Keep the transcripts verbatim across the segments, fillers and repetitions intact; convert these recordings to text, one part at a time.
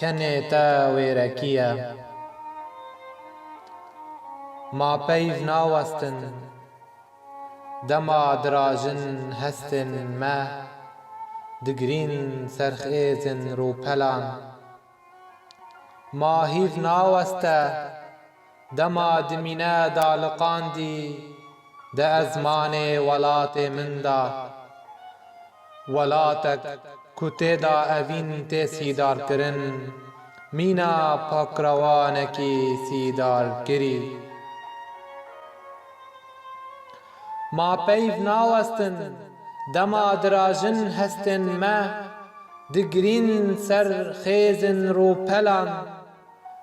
Kenê te wêrekî ye. Ma peyv nawestin, dema dirajin hestên me digirîn ser xêzên rûpelan. Ma hîv naweste, dema dimîne daliqandî di ezmanê welatê min de. Welatek ku tê de evîn tê sîdarkirin, mîna pakrewanekî sîdarkirî. Ma peyv nawestin, dema dirajin hestên me digirîn ser xêzên rûpelan.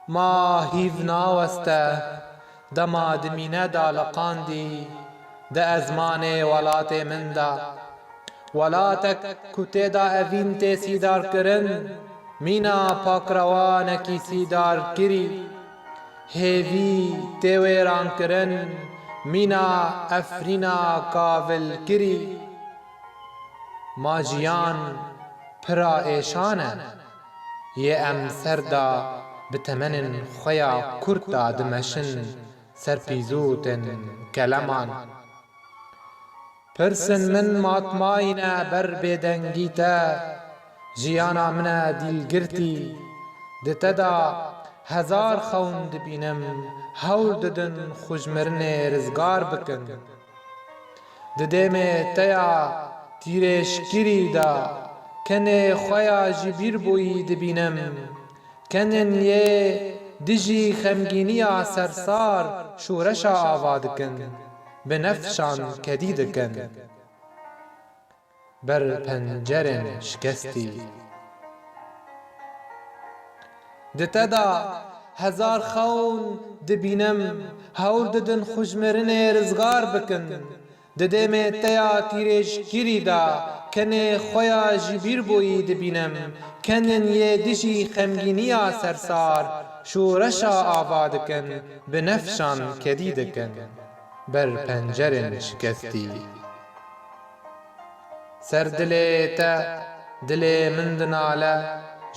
Ma hîv naweste, dema dimîne daliqandî di ezmanê welatê min de. Welatek ku tê de evîn tê sîdarkirin, mîna pakrewanekî sîdarkirî. Hêvî tê wêrankirin, mîna efrîna kavilkirî. Ma jiyan pira êşan e, yê em ser de bi temenên xwe ya kurt de dimeşin ser pîzûtên keleman. Pirsên min matmayî ne ber bêdengî te, jiyana min e dîlgirtî, di te de hezar xewn dibînim, hewl didin xwe ji mirinê rizgar bikin. Di dêmê te ya tîrêjkirî de kenê xwe ya ji bîr bûyî dibînim. Kenên yê dijî xemgîniya sersar şoreşa ava dikin, bi nefşan kedî dikin ber pencerên şikestî. Di te de hezar xewn dibînim, hewl didin xwe ji mirinê rizgar bikin. Di dêmê te ya tîrêjkirî de kenê xwe ya ji bîr bûyî dibînim. Kenên yê dijî xemgîniya sersar şoreşa ava dikin, bi nefşan kedî dikin ber pencerên şikestî. Ser dilê te, dilê min dinale,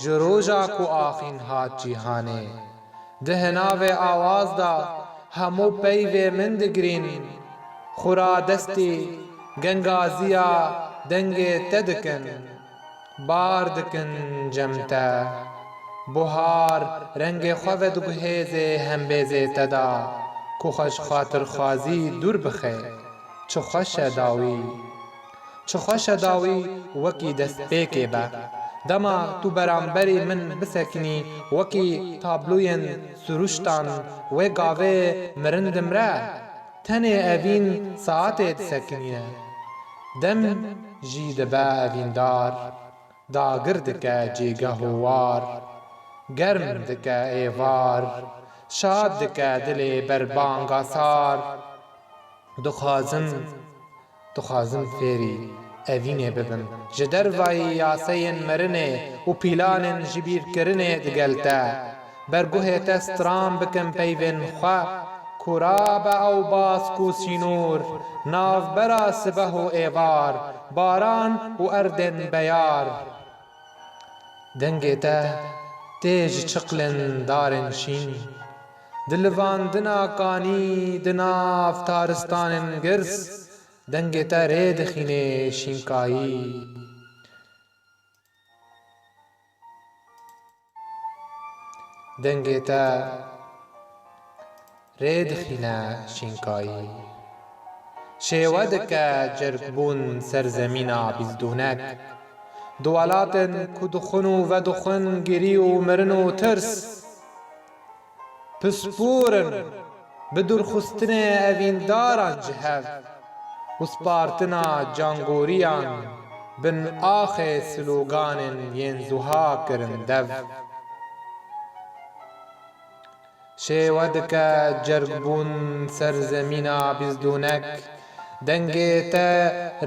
ji roja ku axîn hat cîhanê. Di hinavê awaz de hemû peyvê min digirîn, xura destî gengaziya dengê te dikin. Bar dikin cem te. Buhar rengê xwe vediguhêzê hembêzê te de, ku xwe ji xatirxwazî dûr bixe. Çi xweş e dawî. Çi xweş e dawî wekî destpêkê be. Dema tu beramberî min bisekinî, wekî tabloyên siruştan wê gavê mirin dimre. Tenê evîn saetê disekinîne. Dem jî dibe evîndar. Dagir dike cîgeh û war, germ dike êvar, şad dike dilê berbanga sar. Dixwazim, dixwazim fêrî evînê bibim. Ji dervayî yaseyên mirinê û pîlanên jibîrkirinê digel te. Ber guhê te stran bikim peyvên xwe, ku rabe ew bask û sînor, navbera sibeh û êvar, baran û erdên beyar. Dengê te tê ji çiqlên darên şîn, di livandina kanî, di nav taristanên girs, dengê te rê dixînê şînkayî. Dengê te rê dixîne şînkayî. Şêwe dike cergbûn ser zemîna bîzdûnek. Di welatên ku dixwin û vedixwin girî û mirin û tirs. Pispor in bi dûrxistinê evîndaran ji hev û spartina cangoriyan bin axê sloganên yên zuha kirin dev. Şêwe dike cergbûn ser zemîna bîzdûnek, dengê te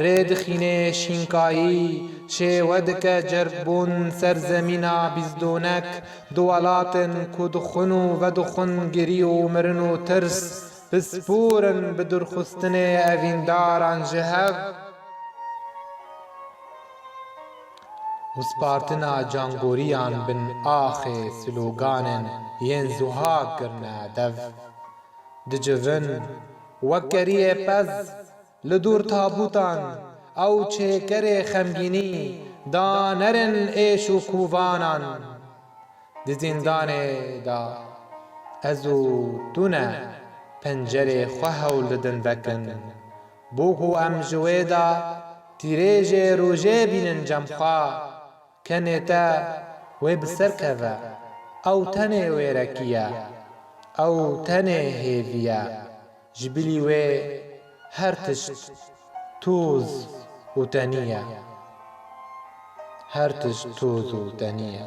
rê dixînê şînkayî, şêwe dike cergbûn ser zemîna bîzdûnek, di welatên ku dixwin û vedixwin girî û mirin û tirs, pispor in bi dûrxistinê evîndaran ji hev. û spartina cangoriyan bin axê sloganên yên zuha kirine dev. Dicivin wek keriyê pez li dûr tabûtan, ew çêkerê xemgînî danerin êş û kovanan. Di zîndanê de ez û tu ne pencerê xwe hewl didin vekin, bo ku em ji wê de tîrêjê rojê bînin cem xwe. Kenê te wê bi ser keve, ew tenê wêrekî ye, ew tenê hêvî ye. Ji bilî wê her tişt toz û tenî ye. Her tişt toz û tenî ye.